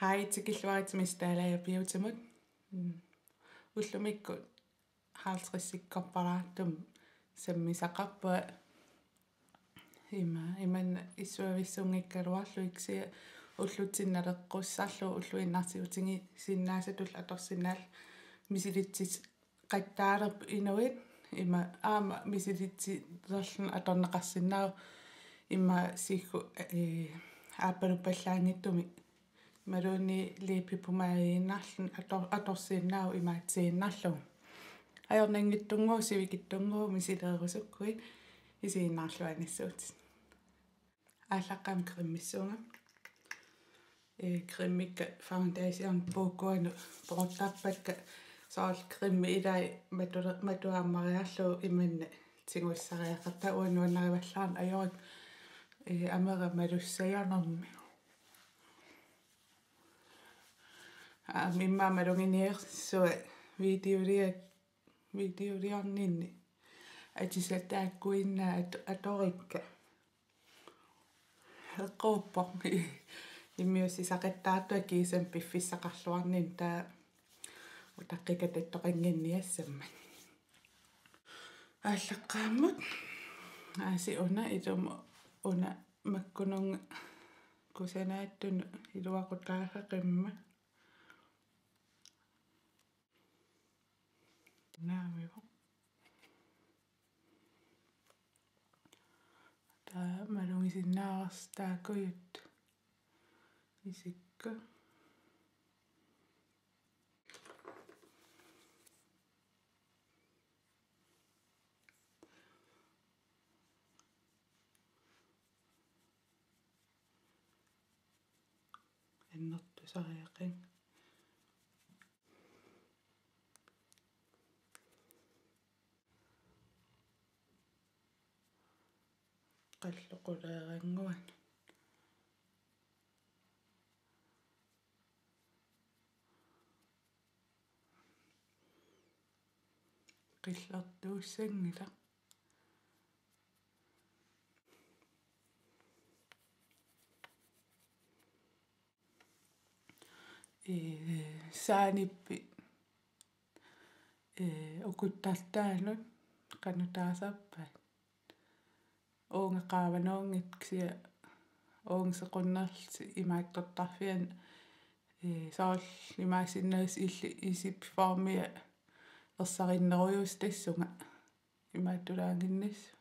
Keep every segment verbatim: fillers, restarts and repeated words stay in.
Hej, tikilluaritsi Miss Dalager Beautymut. Mm. Ullumikkut halvtredsikkorpalaartumik sammisaqarpunga. Ima, imanna issuavissunngikkaluarlugit, kisianni ullutsinnut naleqqussarlugu ulluinnarsiutigisinnaasatullu atorsinnaallunga misilitsis- qattaalerput inuit, ima aamma misilitsilerluni atorneqarsinnaavoq, ima siggut, ee, aappaluppallaanngitsumik imaluunniit læbepomadeinnarluni ator-, atorsinnaavoq imaattuinnarlugu. Ajornanngitsunnguuvoq, sivikitsunnguuvoq misileerusukkuit, isiginnaarluanissuutit. Aallaqqaammut cremissuunga. Ee, cremikka foundation puukkuanut poortarpakka, soorlu cremi ilai matula-, matuammariarlugu imanna tigussariaqartarput, uanga nuannarivallaarneq ajorpara, ee, amera malussajanermik. Aamma immaqa maluginiassuat videolior-, videoliorninni atisat taakkuinnaat at-, atorikka. Eqquuppoq. Immiussisaqattaartunga kiisami piffissaqarluarnini, taava utaqqikatattoqannginniassammat. Aallaqqaammut aasiit una, ilumut una makkununnga kusanaatunut iluaqutaasaqimmat. Naamivoq. Taava malugisinnaavarsi taakkujut isikka. Annertusariaqarpunga. Qalluquleerannguanut. Qillertuussanngilaq. Ee, saanippit, ee, ukuttartaanut qanoq taasarpaat? Uunga qaavanuunngitsoq, kisianni uunga sequnnerlutik imaattortarfianni, ee, soorlu imaassinnaavoq illit isip formia ersarinnerujuusoq tassunga imaattulaannginnassooq.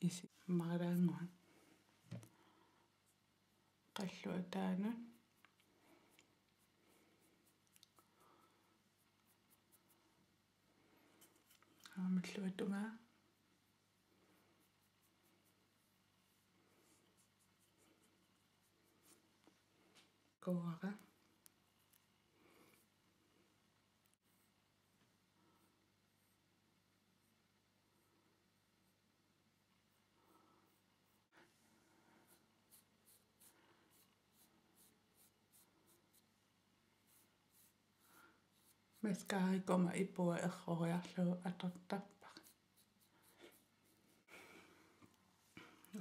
Isip ammaraannguaq. Qallup ataanut. Aamalluatungaa. Kuuara. Mascaraikkuma ipua erroriarlugu atortarpara.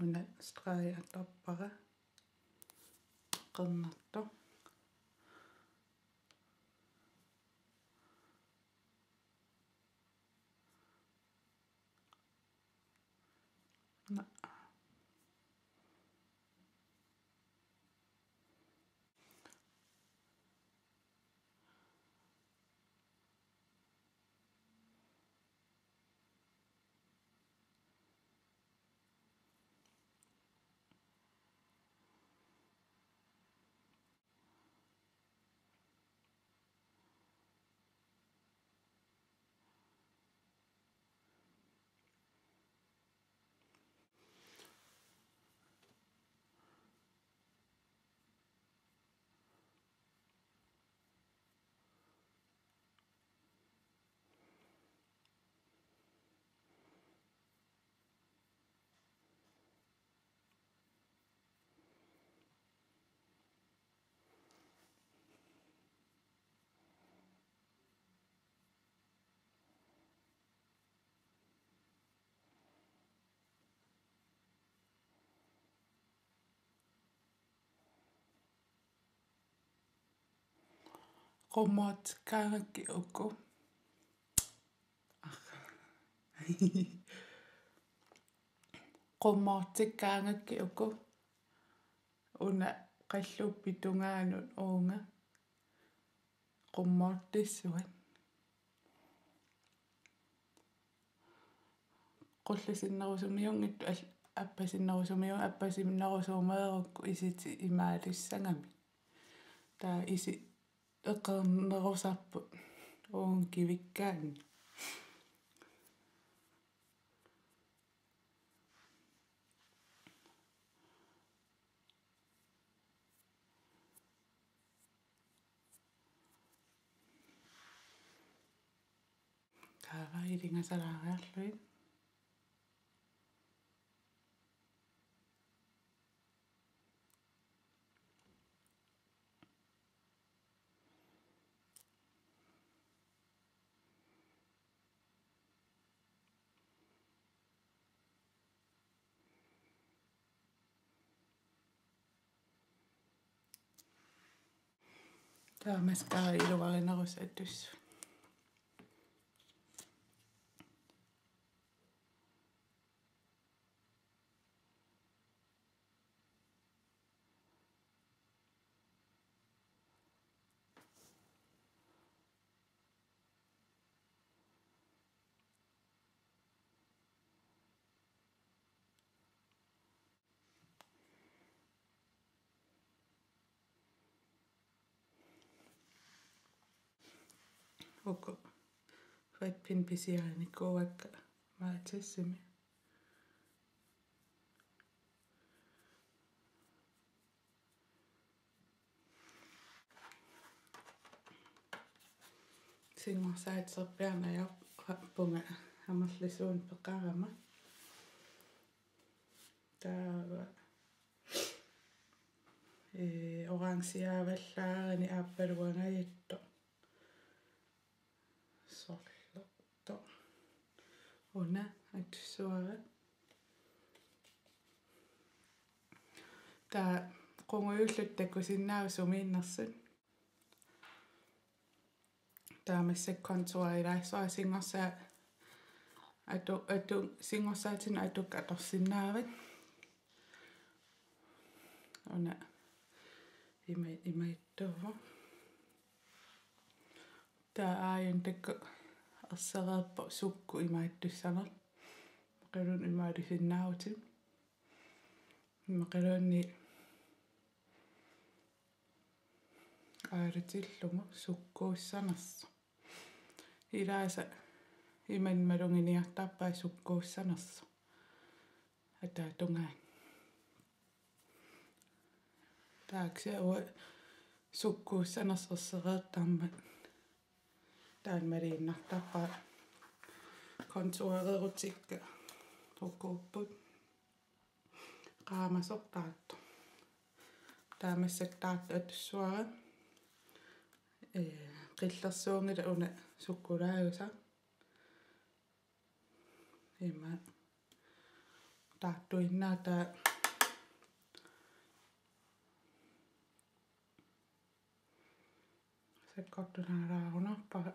Una streg atorpara. Qernertoq. Na. Qummoortikkaangakkit uku. Qummoortikkaangakkit uku. Una qalluuppit tungaanut uunga. Qummoortissuat. Qullisinnerusumiunngitsoq al-, appasinnerusumiu-, appasinnerusumeerukku isit imaalissagamik. Taava isit eqernerusarput uunga kivikkaanni. Taava ilingasalaariarlugit. Taava mascara iluarinerusat atussavat. Uku fatpin pisiarinikuuakka Matasimi. Singorsaaterpiarneq ajorpunga amerlasuunik peqarama. Taava, ee, orangeavallaarani aappaluangajattoq. Sorlertoq. Una atussavara. Taava qungujulluta takusinnaavat sumiinnersut. Taava massakkut contourilaassuara, singorsaat atu-, atu-, singorsaatinik atukkat atorsinnaavat. Una ima-, imaattuuvoq. Taava aajuna taakku ersereerpoq sukkut imaattussanersoq. Imaluunniit imaalisinnaavutit. Imaluunniit aalatillugu sukkuussanersoq. Ilaasa imannak maluginiartarpaat sukkuussanersoq. Ataatungaani. Taava kisianni uanga sukkuussanersoq ersereertarmat taanna maliinnartarpara. Contourerutikka ukuupput. Qaamasoq Tartu. Taava massakkut Tartu atussavara. Ee, qillersuunngilaq una sukkulaajusaq. Ima Tartuinnaat taava sakkortunaalaarunarpara.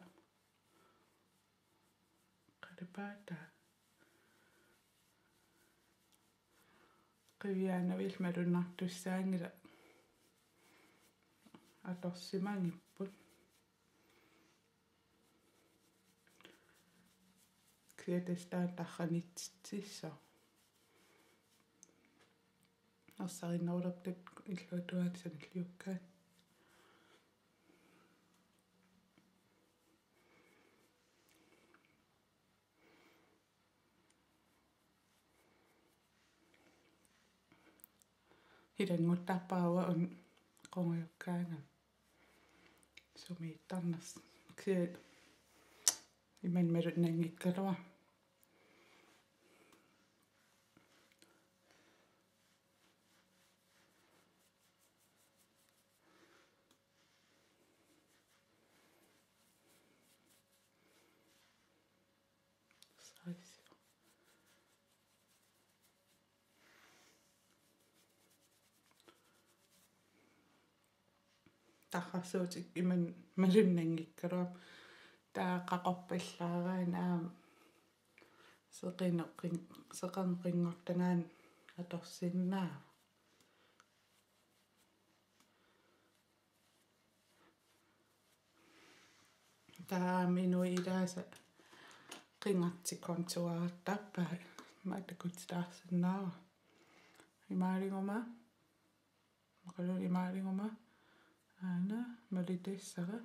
Qalipaataa. Qiviaannavillu malunnartussaanngilaq atorsimagipput. Kisianni tassa taanna tarranitsitsissaaq. Ersarinnerulerput illuatungaani sanilliukkaanni. Ilannguttarpara uanga una qungujukkaangama sumiittarnersoq. Kisianni imannak malunnanngikkaluarpoq. Saisi. arrarsuutik imannak malunnanngikkaluarpoq. Taava qaqorpallaaraanni aamma seqineq-, seqernup qinngortagaani atorsinnaavoq. Taava inuit ilaasa qingartik kontuartarpaat, aamma takutitaarsinnaavara. Imaaliguma, maqalu imaaliguma, aana malitassara.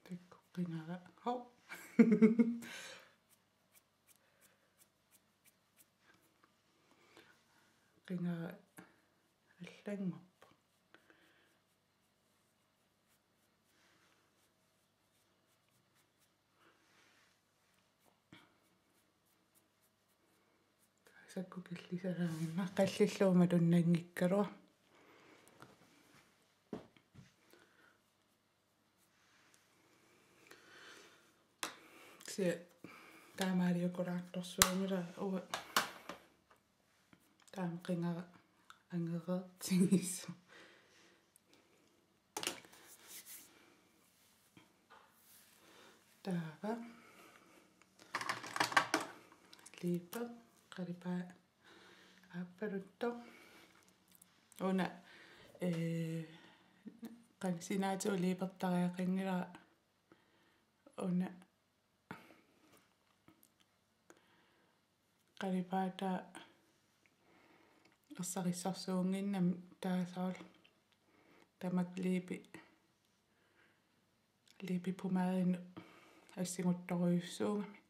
Takuuk qingara. Hov. Qingara allanngorpoq. Sakku killisalaamma qallillugu malunnanngikkaluarpoq. Kisianni taamaaliukulaartorsuunngilaq, uanga taama qingara angereertigisoq. Taava liipe qalipaat aappaluttoq. Una, ee, qan-, sinaatigut liipertariaqanngilara, una qalipaataa ersarissarsuunnginnami taava soorlu tamakku liipi-, liipipomadinut assinguttorujussuugami.